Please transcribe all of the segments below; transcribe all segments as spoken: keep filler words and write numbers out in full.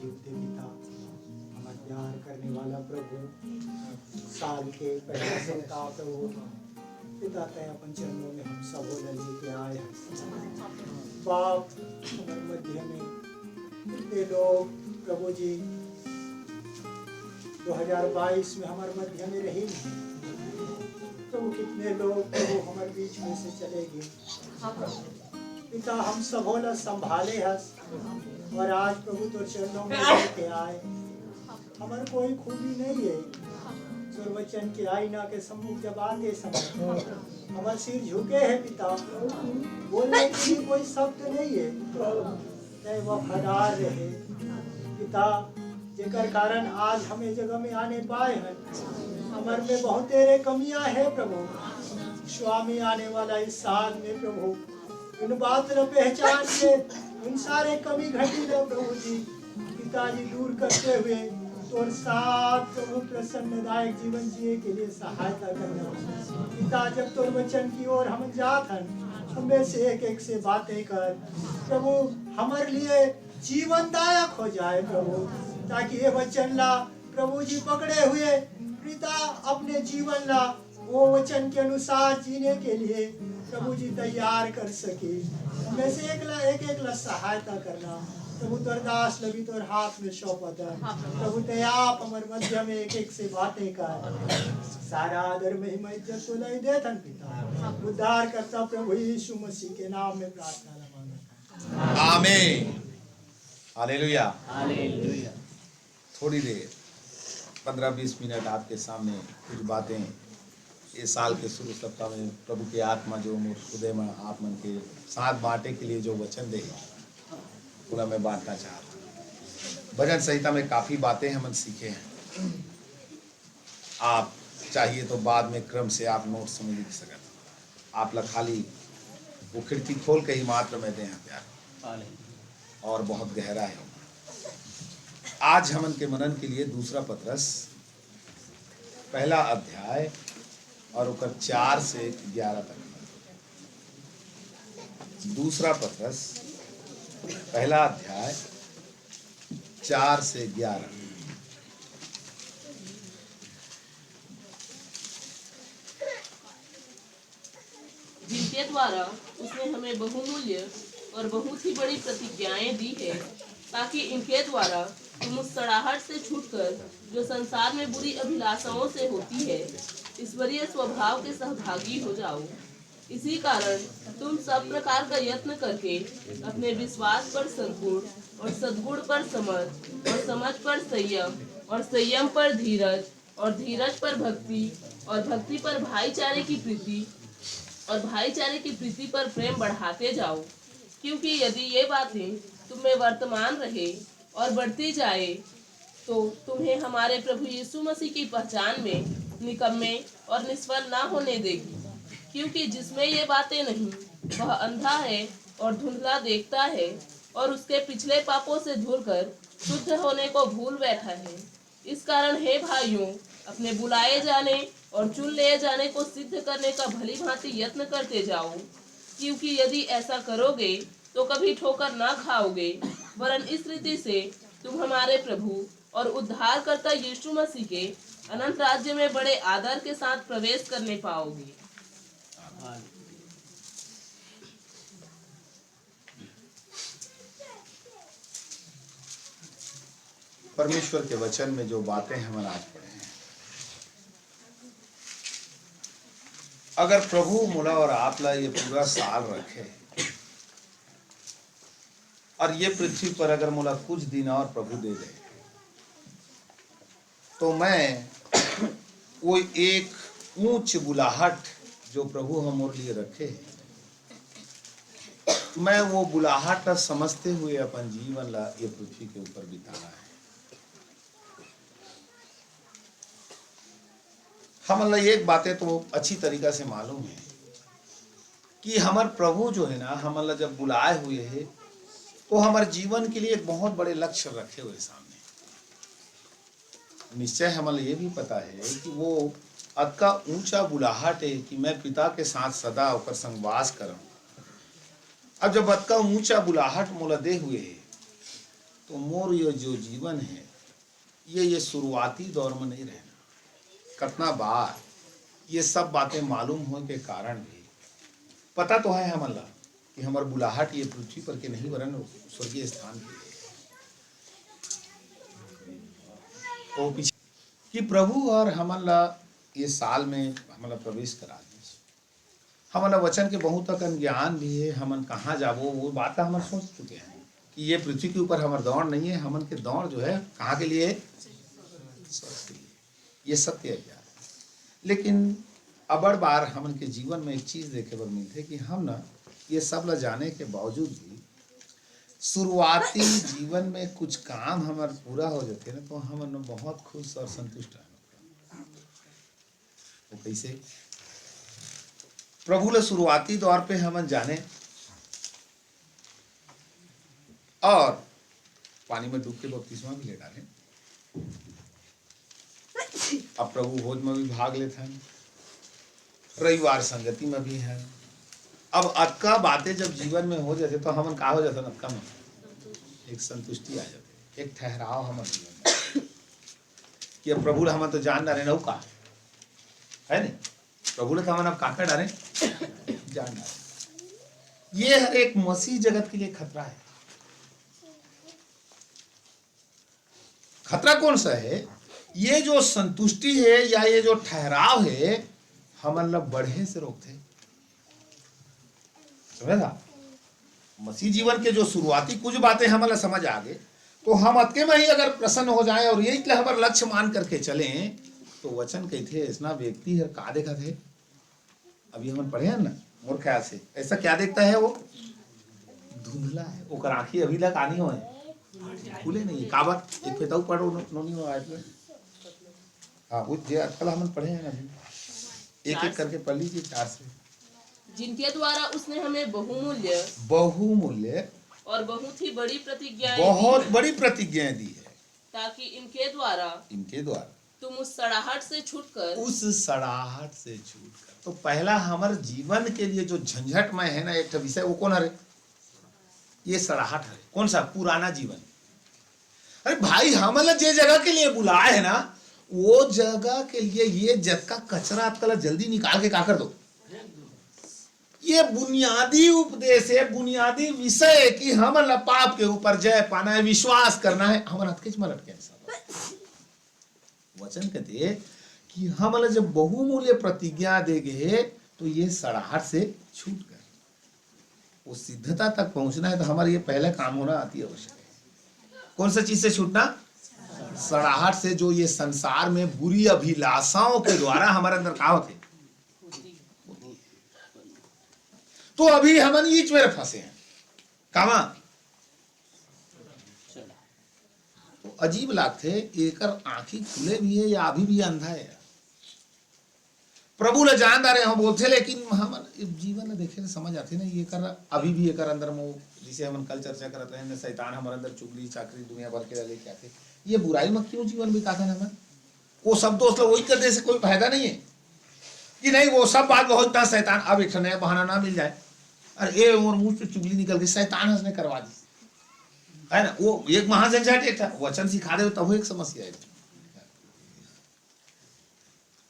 दे पिता, हमर प्यार करने वाला प्रभु, साल के पहला सप्ताह प्रभु, पिता तैं अपन चरणों में हम सबो ला लेके आए हैं। बाप, हमर मध्य में कितने लोग प्रभु जी दो हज़ार बाईस में हमर मध्य में रहे, तो वो कितने लोग प्रभु हमर बीच में से चले गए। पिता, हम सबो ला संभाले हस और आज प्रभु तोर चरणों में लेके आए। हमर कोई खूबी नहीं है। तोर वचन के आईना के सम्मुख जब आते समय हमर सिर झुके है पिता, बोलने के लिए कोई शब्द नहीं है। तैं वफादार रहे पिता, जेकर कारण आज हम ए जगह में आने पाए हैं। हमर में बहुतेरे कमियां है प्रभु। स्वामी आने वाला इस साल में प्रभु, उन बात ला पहचान के उन सारे कमी घटी ला प्रभु जी, पिताजी दूर करते हुए तोर साथ प्रभु प्रसन्नदायक जीवन जिए के लिए सहायता करना। पिता, जब तोर वचन की ओर हम जात हन, हमें से एक एक से बातें कर प्रभु, हमर लिए जीवनदायक हो जाए प्रभु, ताकि ये वचन ला प्रभु जी पकड़े हुए पिता अपने जीवन ला वो वचन के अनुसार जीने के लिए प्रभु जी तैयार कर सके। हमें से एक ला, एक एक ला सहायता करना। प्रभु तोर दास ला भी तोर हाथ में सौंपत हन। प्रभु तैं आप हमर मध्य में एक एक से बातें कर। सारा आदर महिमा इज्जत तो लाई देत हन पिता, उद्धारकर्ता प्रभु यीशु मसीह के नाम में प्रार्थना ला मांगत हन। आमीन। हालेलुया। हालेलुया। थोड़ी देर, पन्द्रह बीस मिनट आपके सामने कुछ बातें, ये साल के शुरू सप्ताह में प्रभु के आत्मा जो मोर हृदय में आप मन के साथ बांटे के लिए जो वचन दे, पूरा मैं बांटना चाहता हूँ। भजन संहिता में काफ़ी बातें हमन सीखे हैं। आप चाहिए तो बाद में क्रम से आप नोट्स में लिख सकत हो। आप ला खाली वो खिड़की खोल के ही मात्र मैं दे हैं प्यार। और बहुत गहरा है। आज हमन के मनन के लिए दूसरा पतरस, पहला अध्याय और ओकर चार से ग्यारह तक। दूसरा पतरस, पहला अध्याय, चार से ग्यारह। जिनके द्वारा उसने हमें बहुमूल्य और बहुत ही बड़ी प्रतिज्ञाएं दी है, ताकि इनके द्वारा तुम उस सड़ाहट से छूटकर, जो संसार में बुरी अभिलाषाओं से होती है, ईश्वरीय स्वभाव के सहभागी हो जाओ। इसी कारण तुम सब प्रकार का यत्न करके अपने विश्वास पर सद्गुण और सद्गुण पर समझ और समझ पर संयम और संयम पर धीरज और धीरज पर भक्ति और भक्ति पर भाईचारे की प्रीति और भाईचारे की प्रीति पर प्रेम बढ़ाते जाओ, क्योंकि यदि ये बातें तुम में वर्तमान रहे और बढ़ती जाए, तो तुम्हें हमारे प्रभु यीशु मसीह की पहचान में निकम्मे और निष्फल ना होने देगी। क्योंकि जिसमें ये बातें नहीं, वह अंधा है और धुंधला देखता है, और उसके पिछले पापों से धुलकर शुद्ध होने को भूल बैठा है। इस कारण हे भाइयों, अपने बुलाए जाने और चुन लिए जाने को सिद्ध करने का भली भांति यत्न करते जाओ, क्योंकि यदि ऐसा करोगे तो कभी ठोकर ना खाओगे, वरन इस रीति से तुम हमारे प्रभु और उद्धारकर्ता यीशु मसीह के अनंत राज्य में बड़े आदर के साथ प्रवेश करने पाओगे। परमेश्वर के वचन में जो बातें हमन आज पढ़े हैं, अगर प्रभु मोला और आप ला ये पूरा साल रखे और ये पृथ्वी पर अगर मोला कुछ दिन और प्रभु दे दे, तो मैं वो एक ऊंच बुलाहट जो प्रभु ह मोर लिए रखे हे, मैं वो बुलाहट ला समझते हुए अपन जीवन ला ये पृथ्वी के ऊपर बिताना है। हमन ला एक बातें तो अच्छी तरीका से मालूम है कि हमर प्रभु जो है ना, हमन ला जब बुलाए हुए है, वो हमर जीवन के लिए एक बहुत बड़े लक्ष्य रखे हुए सामने। निश्चय हमन ला ये भी पता है कि वो अतका ऊंचा बुलाहट है कि मैं पिता के साथ सदा ओकर संग वास करम। अब जब अतका ऊंचा बुलाहट मोला दे हुए है, तो मोर ये जो जीवन है, ये, ये शुरुआती दौर में नहीं रहना। कतना बार ये सब बातें मालूम होए के कारण भी पता तो है हमन ला कि हमर बुलाहट ये पृथ्वी पर के नहीं, वरन स्वर्गीय स्थान के लिए। तो पीछे कि प्रभु और हमन ला ये साल में हमन ला प्रवेश करा दीस। हमन ला वचन के बहुत अकन ज्ञान भी है, हमन कहाँ जाबो, वो बात ला हमन सोच चुके हैं कि ये पृथ्वी के ऊपर हमर दौड़ नहीं है, हमन के दौड़ जो है कहाँ के लिए? स्वर्ग के लिए। ये सत्य है यार। लेकिन अबड़ बार हमन के जीवन में एक चीज देखे बर मिलथे कि हम ना ये सब ला जाने के बावजूद भी शुरुआती जीवन में कुछ काम हमर पूरा हो जाथे ना, तो हमन बहुत खुश और संतुष्ट रहना। वो कैसे? प्रभु ला शुरुआती दौर पे हमन जाने और पानी में डूब के बपतिस्मा भी ले डाले। अब प्रभु भोज में भी भाग लेथन, रविवार संगति में भी हैं। अब अतका बातें जब जीवन में हो जाथे तो हमन का हो जाथन? अतका में एक संतुष्टि आ जाथे, एक ठहराव हमर जीवन में कि अब प्रभु ला हमन तो जान डारेन, अउ का है नहीं? प्रभु ला तो हमन अब का कर डारेन? जान डारेन। ये हर एक मसीह जगत के लिए खतरा है। खतरा कौन सा है? ये जो संतुष्टि है या ये जो ठहराव है, हमन ला बढ़े से रोकथे। समझे ना? मसीह जीवन के जो शुरुआती कुछ बातें हमन ला समझ आ गए, तो हम अतके में ही अगर प्रसन्न हो जाएं और यही ले हमर लक्ष्य मान करके चलें, तो वचन कहथे, ऐसना व्यक्ति हर का देखत हे? अभी हमन पढ़े हैं ना, मोर ख्याल से ऐसा क्या देखता है वो? धुंधला है, ओकर आँखी अभी तक आनी होए, खुले नहीं है। काबर? एक फेर अउ पढ़ो, नो-, नोनी हो आज में। हाँ, वो जे आजकल हमन पढ़े हैं ना अभी, एक एक करके पढ़ लीजिए, चार से। जिनके द्वारा उसने हमें बहुमूल्य बहुमूल्य और बहुत ही बड़ी प्रतिज्ञाएं दी बहुत हैं, बड़ी प्रतिज्ञाएं दी है। ताकि इनके द्वारा इनके द्वारा तुम उस सड़ाहट से छूटकर उस सड़ाहट से छूटकर। तो पहला हमर जीवन के लिए जो झंझट में है ना, एक ठो विषय, वो कौन हरे? ये सड़ाहट हरे। कौन सा? पुराना जीवन। अरे भाई, हमन ला जे जगह के लिए बुलाए है ना, वो जगह के लिए ये जतका कचरा अतका ला जल्दी निकाल के का कर दो। ये बुनियादी उपदेश है, बुनियादी विषय है कि हमन ला पाप के ऊपर जय पाना है, विश्वास करना है। हमन अतकेच में लटके हैं सब। वचन कहते कि हमन ला जब बहुमूल्य प्रतिज्ञा दे गए, तो ये सड़ाहट से छूट गए। वो सिद्धता तक पहुंचना है, तो हमारा ये पहला काम होना अति आवश्यक है। कौन सा चीज से छूटना? सड़ाहट से, जो ये संसार में बुरी अभिलाषाओं के द्वारा हमारे अंदर का होते। तो अभी हमन इच मेर फंसे हैं। कामा? तो अजीब लागथे, एकर आँखी खुले भी है या अभी भी अंधा है? प्रभु ला जान डारे हो बोलथे, लेकिन हमन जीवन ला देखे ले समझ आथे ना, एकर अभी भी एकर अंदर में, जैसे हमन कल चर्चा करत रहे ना, शैतान हमर अंदर चुगली, चाकरी, दुनिया भर के ला लेके आथे। ये बुराई में क्यों जीवन बिताथन हमन? वो सब दोस्त ला वही कर दे से कोई फायदा नहीं है कि नहीं, वो सब बात बहुत था शैतान, अब एक ठो नया बहाना ना मिल जाए। अरे, ए, मोर मुंह से चुगली निकल गई, शैतान हंसने करवा दी, है ना? वो एक महाझंझट एक था, वचन सिखा दे तब एक समस्या है।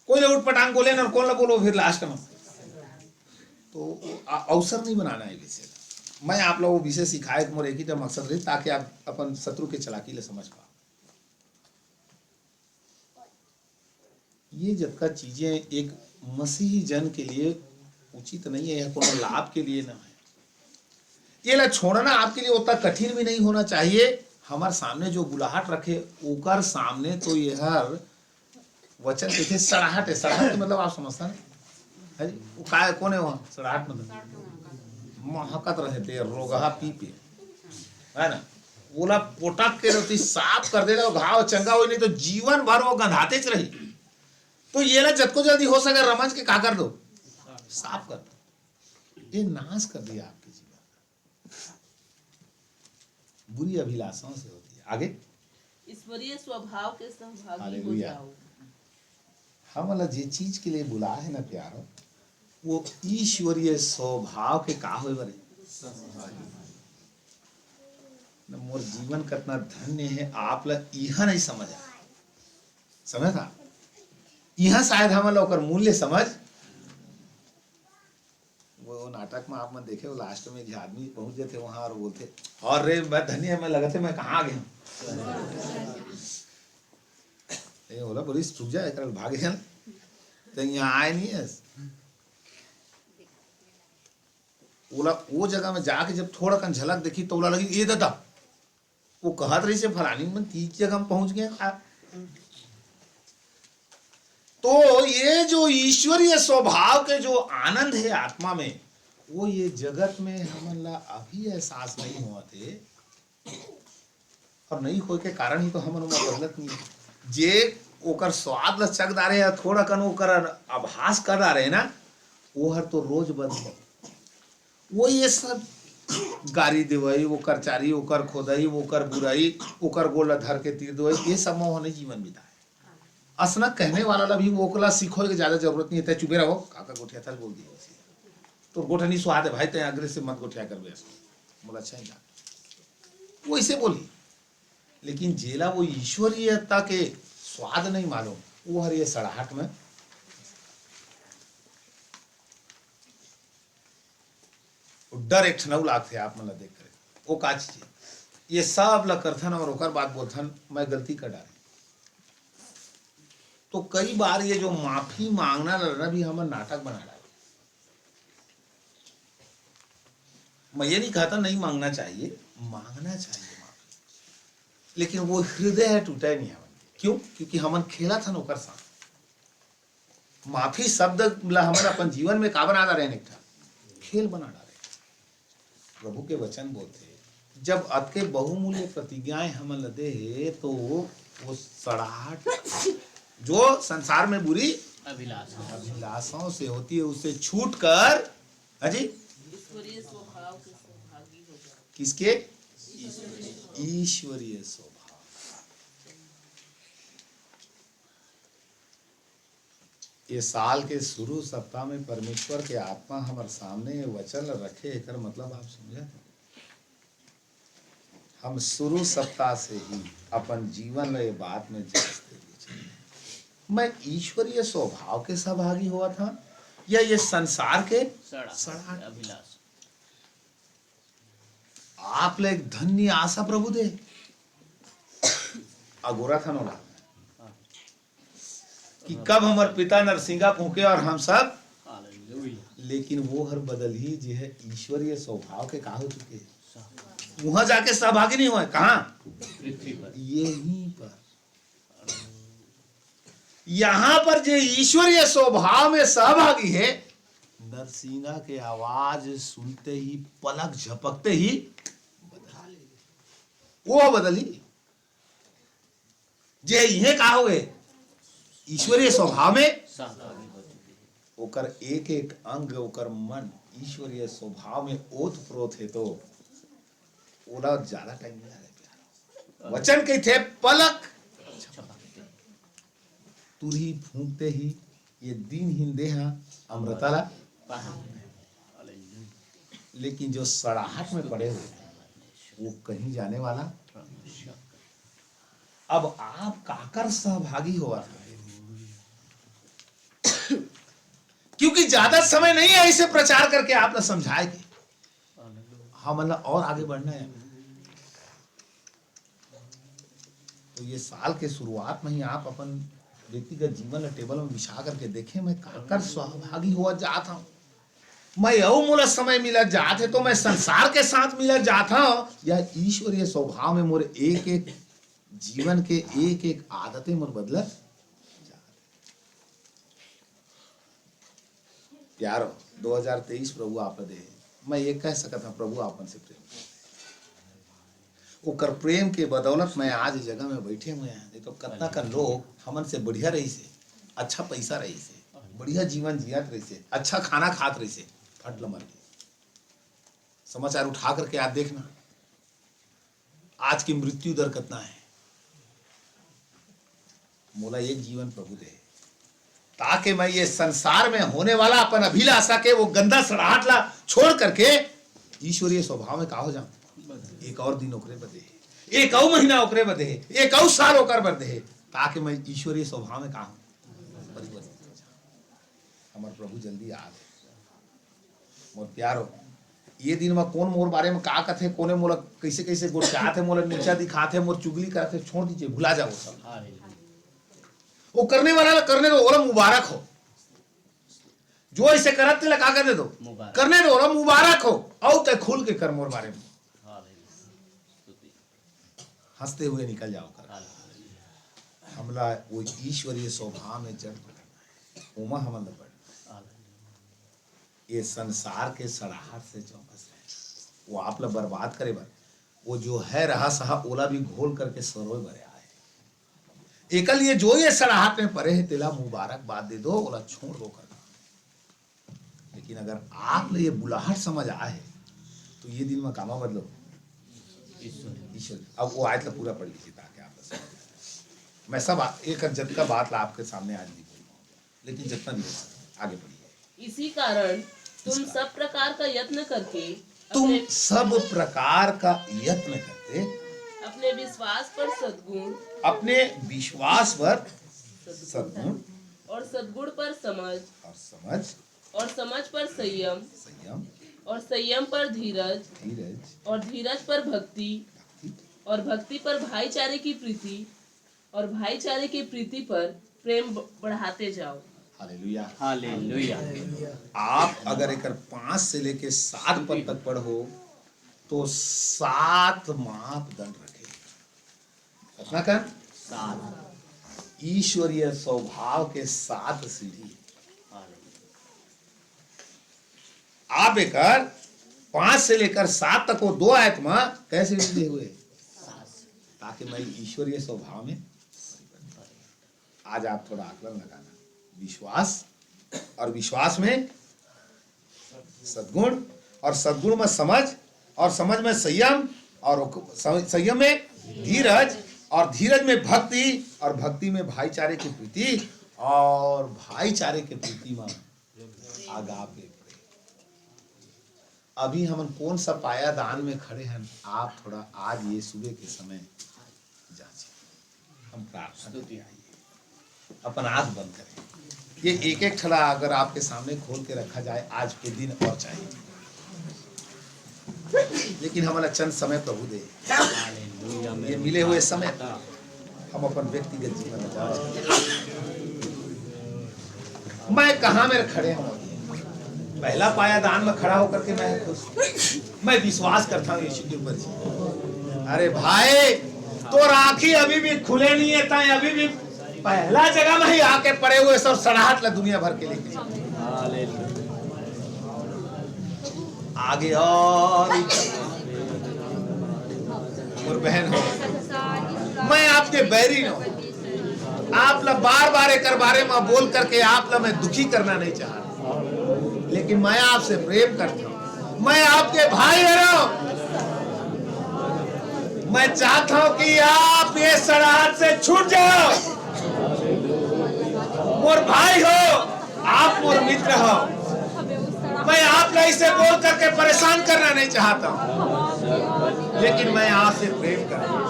कोई ला उठपटांग बोले ना, कौन ला बोलो फिर लास्ट में। तो आ-, अवसर नहीं बनाना है विषय। मैं आप लोगों को विषय सिखाए, मोर एक ही तो मकसद रही, ताकि आप अपन शत्रु के चालाकी ले समझ पाओ। ये जतका चीजें एक मसीही जन के लिए उचित नहीं है, या कोनो लाभ के लिए ना है। ये ला छोड़ना आपके लिए उतना कठिन भी नहीं होना चाहिए। हमारे सामने जो बुलाहट रखे, ओकर सामने तो ये हर वचन कहिथे सड़ाहट है। सड़ाहट के मतलब आप समझता ना? है जी? वो काय, कौन है वहाँ? सड़ाहट मतलब महकत रहे थे, रोगहा पी पे, है ना? ओला पोटक के रोटी साफ कर देना, वो घाव चंगा हो, नहीं तो जीवन भर वो गंधातेच रही। तो ये ला जतको जल्दी हो सके रमज के का कर दो, साफ कर दो। ये नाश कर दिया आपके जीवन का। बुरी अभिलाषाओं से होती है। आगे। ईश्वरीय स्वभाव के सहभागी हो हालेलुया। जाओ। हमन ला जे चीज के लिए बुलाए है ना प्यारो, वो ईश्वरीय स्वभाव के का होए बरे? न मोर जीवन कतना धन्य हे, आप ला इहा नहीं समझ आए। समझ था? इहा शायद हमन ला ओकर मूल्य समझ। वो नाटक में आप मन देखे हो, लास्ट में एक आदमी पहुंच जाते वहां और बोलते, "और रे, मैं धन्य है, मैं लगत है, मैं कहाँ आ गया?" ए, ओला बोलिस, "रुक जा, एकरा भागे हन, ते यहाँ आए नहीं है।" ओला वो जगह में जाके जब थोड़ा कन झलक देखी, तो ओला लगी, "ये दादा, वो कहत रहिसे फलानी मन तीज जगह में पहुंच गए।" आ, तो ये जो ईश्वरीय स्वभाव के जो आनंद है आत्मा में, वो ये जगत में हमन ला अभी एहसास नहीं होवत हे। और नहीं होए के कारण ही तो हमन ओमा बदलत नहीं है। जे ओकर स्वाद ला चख डारे या थोड़ा कन ओकर आभास कर डारे ना, वो हर तो रोज बदले। वो ये सब गारी देवई, ओकर चारी, ओकर खोदई, ओकर बुराई, ओकर गोड़ ला धर के तीर देवई, ये सब में ओहने जीवन बिताए। असना कहने वाला ला भी ओकला सिखोए के ज्यादा जरूरत नहीं है। "तै चुपे रहो, काकर गोठियाथस?" बोल दिए बस। "तोर गोठ नहीं सुहात हे भाई, तै अग्रे से मत गोठिया करबे, मोला अच्छा नहीं लगत।" वैसे बोली। लेकिन जेला वो ईश्वरीयता के स्वाद नहीं मालूम, वो हर ये सड़ाहट में डर एक ठन अउ लागथे आप मन ला देख कर। वो का चीज हे? ये सब ला करथन और ओकर बाद बोलथन, "मैं गलती कर डारे।" तो कई बार ये जो माफी मांगना ला ना भी हमन नाटक बना डारे। मैं ये नहीं कहता नहीं मांगना चाहिए, मांगना चाहिए माफी, लेकिन वो हृदय हे टूटा नहीं हमन के। क्यों? क्योंकि हमन खेलत हन ओकर साथ। माफी शब्द ला हमन अपन जीवन में का बना डारे हन? एक ठा खेल बना डारे। प्रभु के वचन बोलथे, "जब अतके बहुमूल्य प्रतिज्ञाएं हमन ला दे हे, तो वो सड़ाहट जो संसार में बुरी अभिलाषा। अभिलाषाओं से होती है, उससे छूट कर।" हाँ जी, ईश्वरीय स्वभाव के सहभागी हो जाओ। किसके? ईश्वरीय स्वभाव। ये साल के शुरू सप्ताह में परमेश्वर के आत्मा हमर सामने ये वचन ल रखे, एकर मतलब आप समझत हव? हम शुरू सप्ताह से ही अपन जीवन ल ये बात में जांचते हुए चलते हैं। मैं ईश्वरीय स्वभाव के सहभागी होवत हंव या ये संसार के सड़ाहट, सड़ाहट? अभिलाष। आप ल एक धन्य आशा प्रभु दे। अगोरा था नोला कि कब हमर पिता नरसिंगा फूंके और हम सब, हालेलुया। लेकिन वो हर बदलही जे है ईश्वरीय स्वभाव के का हो चुके हैं। वहां जाके सहभागी नहीं हुए, कहाँ? पृथ्वी पर। यहीं पर। यहाँ पर जे ईश्वरीय स्वभाव में सहभागी है, नरसिंगा के आवाज सुनते ही, पलक झपकते ही बदल, वो बदली। जे इहे का हो गए, ईश्वरीय स्वभाव में सहभागी हो चुके हैं। ओकर एक एक अंग, ओकर मन ईश्वरीय स्वभाव में ओत प्रोत है, तो ओला ज्यादा टाइम नहीं लगे प्यार। वचन कहिथे, पलक झपकते, तुरही फूंकते ही ये दीनहीन देह अमरता ला पाहन। लेकिन जो सड़ाहट में पड़े हुए हैं, वो कहीं जाने वाला। अब आप काकर सहभागी होवत हव? क्योंकि ज्यादा समय नहीं है इसे प्रचार करके आप ला समझाए के। हमन ला और आगे बढ़ना है। तो ये साल के शुरुआत में ही आप अपन व्यक्तिगत जीवन ला टेबल में बिछा करके देखें, मैं काकर सहभागी होवत जात हंव, मैं अउ मोला समय मिलत जात हे तो मैं संसार के साथ मिलत जात हंव, या ईश्वरीय स्वभाव में मोर एक एक जीवन के एक एक आदतें मोर बदलत जात हे। प्यारो, दो हज़ार तेईस प्रभु आप दे हे। मैं ये कह सकत हंव, प्रभु आपन से प्रेम करथे। ओकर प्रेम के बदौलत मैं आज इस जगह में बैठे हुए हैं। नहीं तो कतना कन लोग हमन से बढ़िया रहिसे, अच्छा पैसा रहिसे, बढ़िया जीवन जियत रहिसे, अच्छा खाना खात रहिसे, फट ल मर गए। समाचार उठा करके आज देखना, आज की मृत्यु दर कितना है। मोला एक जीवन प्रभु दे, ताकि मैं ये संसार में होने वाला अपन अभिलाषा के वो गंदा सड़ाहट ला छोड़ करके ईश्वरीय स्वभाव में का हो जाऊं। एक और दिन ओकरे बदे हे, एक और महीना ओकरे बदे हे, एक और साल ओकर बदे हे, ताकि मैं ईश्वरीय स्वभाव में का हूं, परिवर्तित हो जाऊं। हमर प्रभु जल्दी आ गए। मोर प्यारो, ये दिन में कौन मोर बारे में का कथे, कोने मोला कैसे कैसे गोठियात हे, मोला नीचा दिखात हे, मोर चुगली करत हे, छोड़ दीजिए, भुला जाओ सब। वो करने वाला ला करने दो, ओला मुबारक हो। जो ऐसे करत तेला का कर दे दो, मुबारक। करने दो, ओला मुबारक हो। अउ तय खुल के कर मोर बारे में। हंसते हुए निकल जाओ कर। हमला वो ईश्वरीय स्वभाव में जड़ पकड़ना है, ओमा हमन ला बढ़ना। ये संसार के सड़ाहट से चौकस रहे, वो आप ला बर्बाद करे बर, वो जो है रहा सहा, ओला भी घोल करके सरोय बर आए। एकल ये जो ये सड़ाहट में परे हे, तेला मुबारकबाद दे दो, ओला छोड़ दो कर। लेकिन अगर आप ले ये बुलाहट समझ आए हे, तो ये दिन में कामा बदलो, ईश्वर। अब वो आयत ला पूरा पढ़ लीजिए, ताकि आप समझ आए। मैं सब आ-, एक जतका बात ला आपके सामने आज नहीं बोल पाऊंगा, लेकिन जितना भी हो सके, आगे बढ़िए। इसी कारण तुम इस कारण। सब प्रकार का यत्न करके तुम अपने सब प्रकार का यत्न करके अपने विश्वास पर सद्गुण अपने विश्वास पर सद्गुण और सद्गुण पर समझ और समझ और समझ पर संयम संयम और संयम पर धीरज धीरज और धीरज पर भक्ति भक्ति और भक्ति पर भाईचारे की प्रीति और भाईचारे की प्रीति पर प्रेम ब-, बढ़ाते जाओ। हालेलुया। हालेलुया। आप अगर एकर पांच से लेके सात पद तक पढ़ो, तो सात मापदंड रखे। कितना कर? सात। ईश्वरीय स्वभाव के सात सीढ़ी। आप एकर पांच से लेकर सात तक वो दो आयत में कैसे सीढ़ी हुए, ताकि मैं ईश्वरीय स्वभाव में। आज आप थोड़ा आकलन लगाना, विश्वास और विश्वास में सद्गुण और सद्गुण में समझ और समझ में संयम और ओक-, सं-, संयम में धीरज और धीरज में भक्ति और भक्ति में भाईचारे की प्रीति और भाईचारे की प्रीति में आगापे प्रेम। अभी हमन कौन सा पाया दान में खड़े हैं, आप थोड़ा आज ये सुबह के समय जांचिए। हम प्रार्थना करके आइए, अपन आंख बंद करें। ये एक एक ठला अगर आपके सामने खोल के रखा जाए आज के दिन और चाहिए, लेकिन हमला चंद समय प्रभु दे। ये मिले हुए समय हम अपन व्यक्तिगत जीवन में जांच करें। मैं कहां में खड़े हूं? पहला पाया दान में खड़ा होकर के मैं खुश, मैं विश्वास करता हूं यीशु के ऊपर जी। अरे भाई, तोर आंखी अभी भी खुले नहीं है, ताई अभी भी पहला जगह में ही आके पड़े हुए सब सड़ाहट ला दुनिया भर के लेके जाओ। आगे और और बहन हो, मैं आपके बैरी न हूं। आप ला बार बार एकर बारे में बोल करके आप ला मैं दुखी करना नहीं चाहता, लेकिन मैं आपसे प्रेम करता हूं, मैं आपके भाई हरंव। मैं चाहता हूं कि आप ये सड़ाहट से छूट जाओ। मोर भाई हो, आप मोर मित्र हो। मैं आप ला इसे बोल करके परेशान करना नहीं चाहता हूं, लेकिन मैं आपसे प्रेम करता हूं।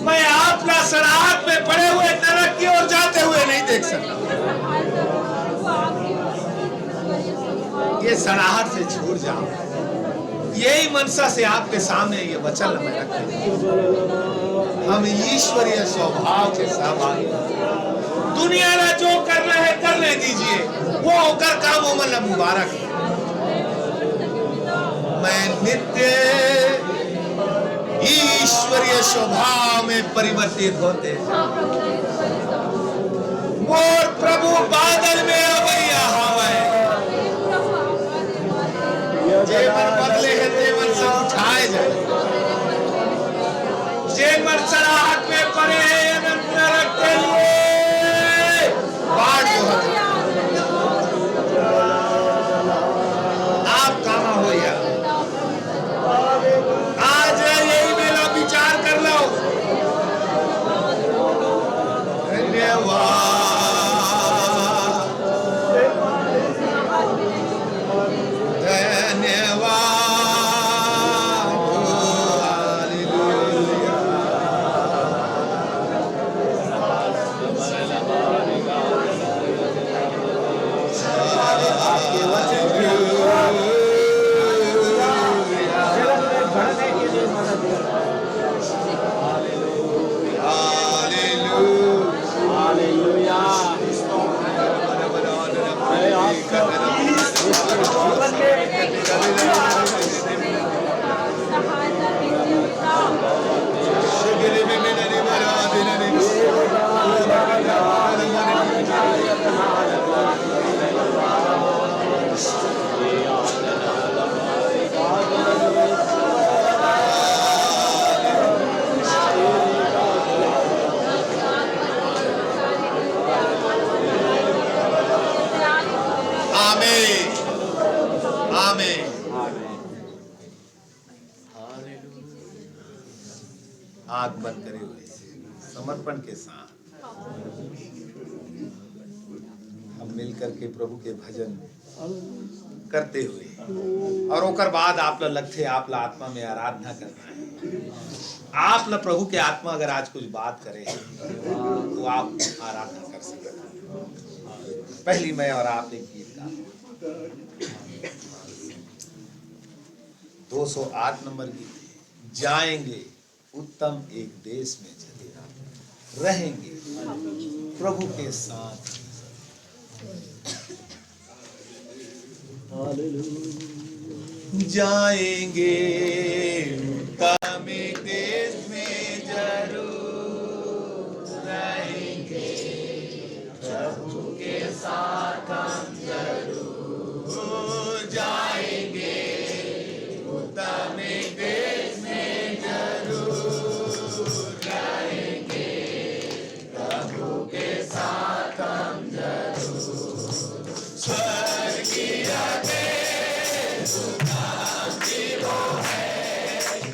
मैं आप ला सड़ाहट में पड़े हुए नरक की ओर जाते हुए नहीं देख सकता। ये सड़ाहट से छूट जाओ। यही मनसा से आपके सामने ये वचन मैं रखता हूं। हम ईश्वरीय स्वभाव के सहभागी। दुनिया ला जो करना है करने दीजिए, वो ओकर काम, ओमन ला मुबारक। मैं नित्य ईश्वरीय स्वभाव में परिवर्तित होते। मोर प्रभु बादल में अवैया हवय। जे मन बदले हे, ते मन से उठाए जाए। जे मन सड़ाहट में पड़े हे, अनंत नरक के लिए बाट जो है। आप कामा हो यार। आज यही मेला विचार कर लो। धन्यवाद। धन्यवाद। आमीन। आंख बंद करे हुए समर्पण के साथ हम मिल करके प्रभु के भजन करते हुए, और ओकर बाद आप ला लगथे, आप ला आत्मा में आराधना करना है। आप ला प्रभु के आत्मा अगर आज कुछ बात करे, तो आप आराधना कर सकते हैं। पहली मैं और आप एक गीत गा, दो सौ आठ नंबर गीत है, जाएंगे उत्तम एक देश में जरूर रहेंगे प्रभु के साथ। जाएंगे उत्तम एक देश में जरूर रहेंगे, प्रभु के साथ हम जरूर जाएंगे, उत्तम एक देश में जरूर रहेंगे, प्रभु के साथ हम जरूर। स्वर्गीय देश उत्तम की वो है,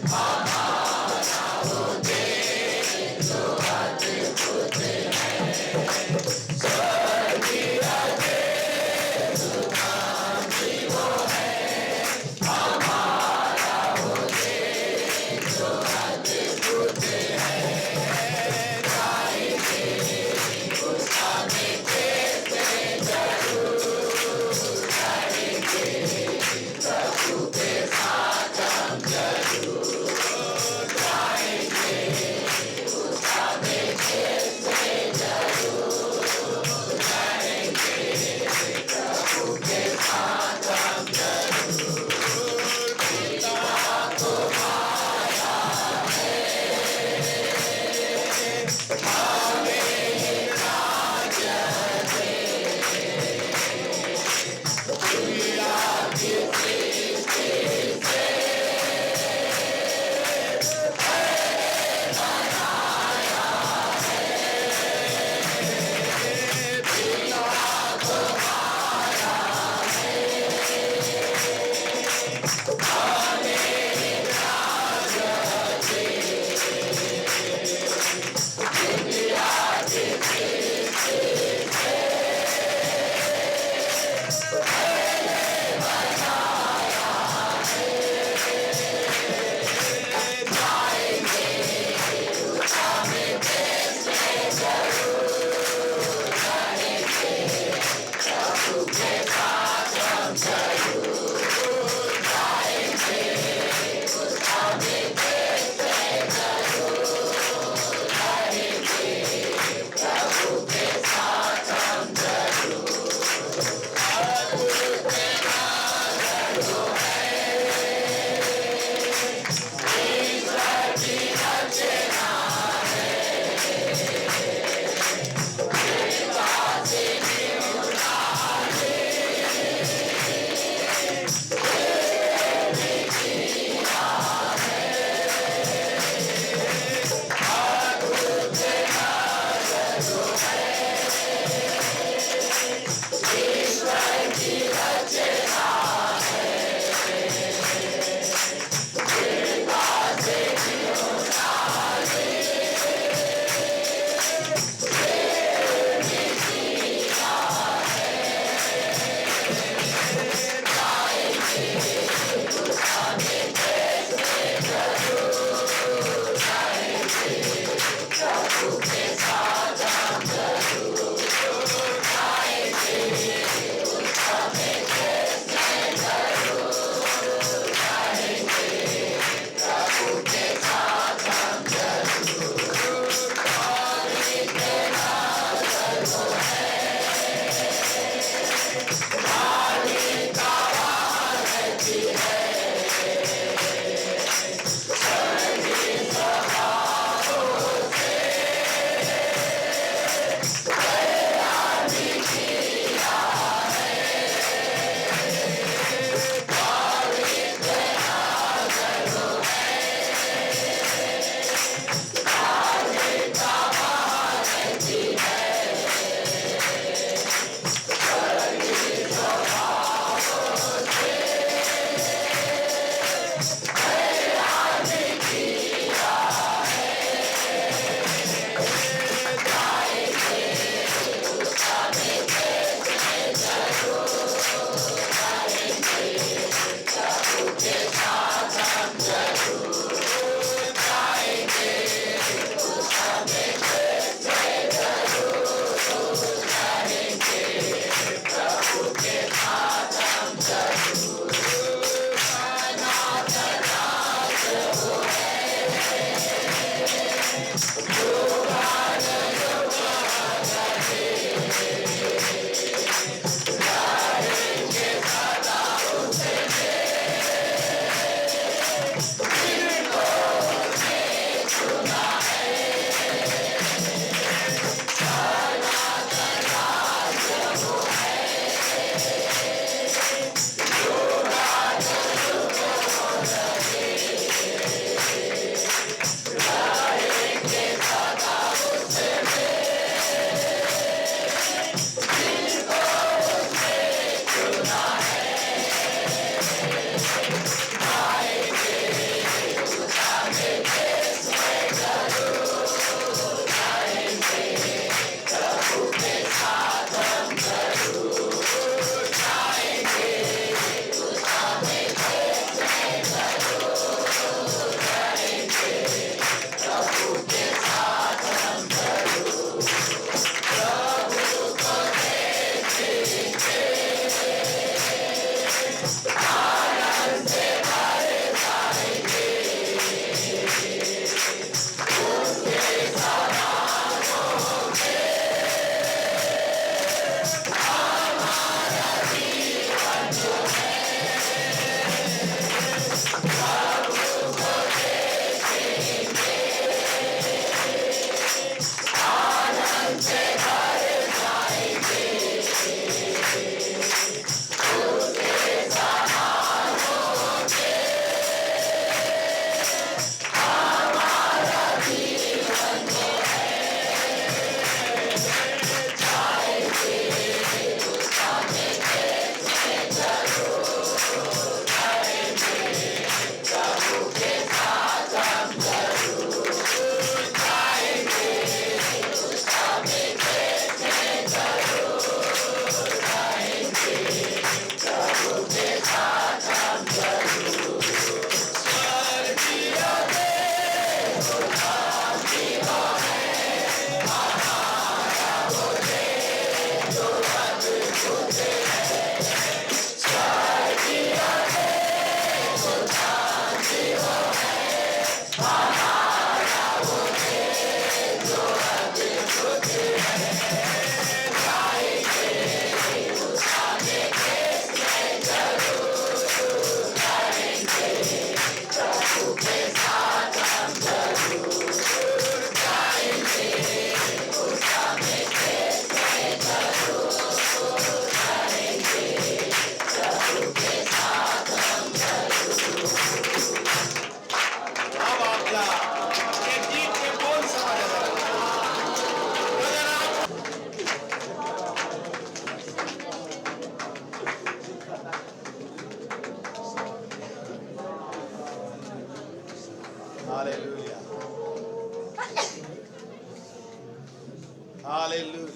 हालेलुया।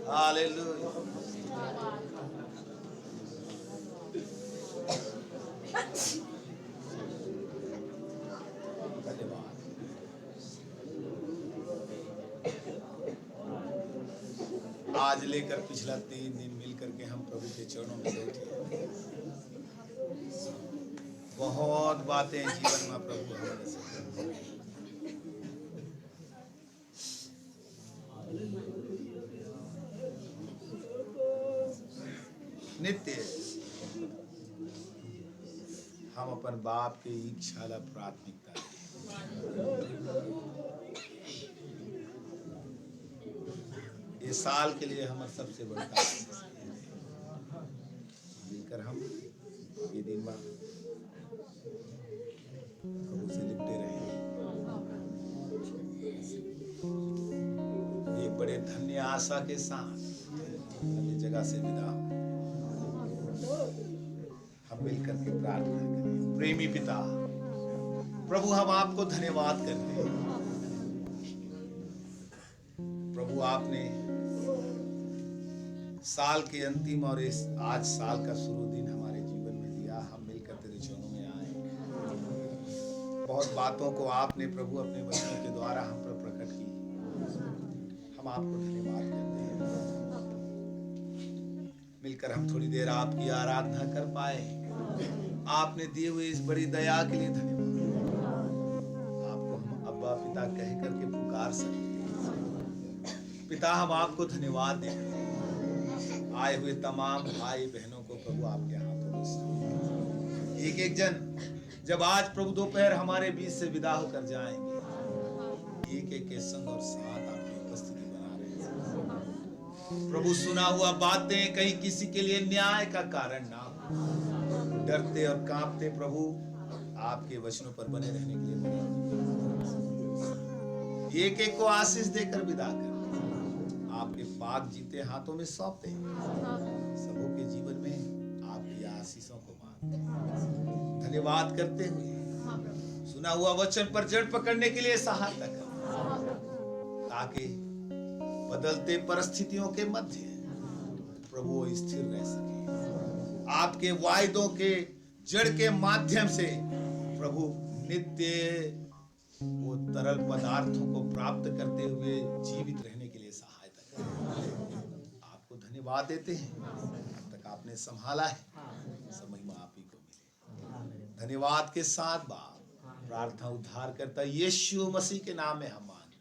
हालेलुया। धन्यवाद। आज लेकर पिछला तीन दिन मिल करके हम प्रभु के चरणों में बैठे। बहुत बातें जीवन में प्रभु हमने सीखी। नित्य हम अपन बाप के इच्छा ला प्राथमिकता दें। ये साल के लिए हमारा सबसे बड़ा काम है। मिलकर हम ये दिन में प्रभु से लिपटे रहे। एक बड़े धन्य आशा के साथ धन्य जगह से विदा। हम मिलकर के प्रार्थना करें। प्रेमी पिता, प्रभु, हम आपको धन्यवाद करते हैं। प्रभु, आपने साल के अंतिम और इस आज साल का शुरू दिन हमारे जीवन में दिया। हम मिलकर तेरे चरणों में आए। बहुत बातों को आपने, प्रभु, अपने वचनों के द्वारा हम पर प्रकट की। हम आपको धन्यवाद करते हैं। मिलकर हम थोड़ी देर आपकी आराधना कर पाए। आपने दिए हुए इस बड़ी दया के लिए धन्यवाद। आपको हम अब्बा पिता कह करके पुकार सकते हैं। पिता, हम आपको धन्यवाद देते हैं। आए हुए तमाम भाई बहनों को प्रभु आपके हाथों में सौंप, एक एक जन जब आज प्रभु दोपहर हमारे बीच से विदा होकर जाएंगे, एक एक के संग और साथ आपकी उपस्थिति बना रहे हैं। प्रभु, सुना हुआ बातें कहीं किसी के लिए न्याय का कारण ना हो। डरते और कांपते प्रभु आपके वचनों पर बने रहने के लिए मना। एक एक को आशीष देकर विदा कर, आपके पाक जीते हाथों में सौंपते हैं। सबों के जीवन में आपकी आशीषों को मान। धन्यवाद करते हुए सुना हुआ वचन पर जड़ पकड़ने के लिए सहायता कर, ताकि बदलते परिस्थितियों के मध्य प्रभु वो स्थिर रह सके। आपके वायदों के जड़ के माध्यम से प्रभु नित्य वो तरल पदार्थों को प्राप्त करते हुए जीवित रहने के लिए सहायता कर। आपको धन्यवाद देते हैं, अब तक आपने संभाला है, सब महिमा आप ही को मिले। धन्यवाद के साथ बाप, प्रार्थना उद्धारकर्ता यीशु मसीह के नाम में हम मांगते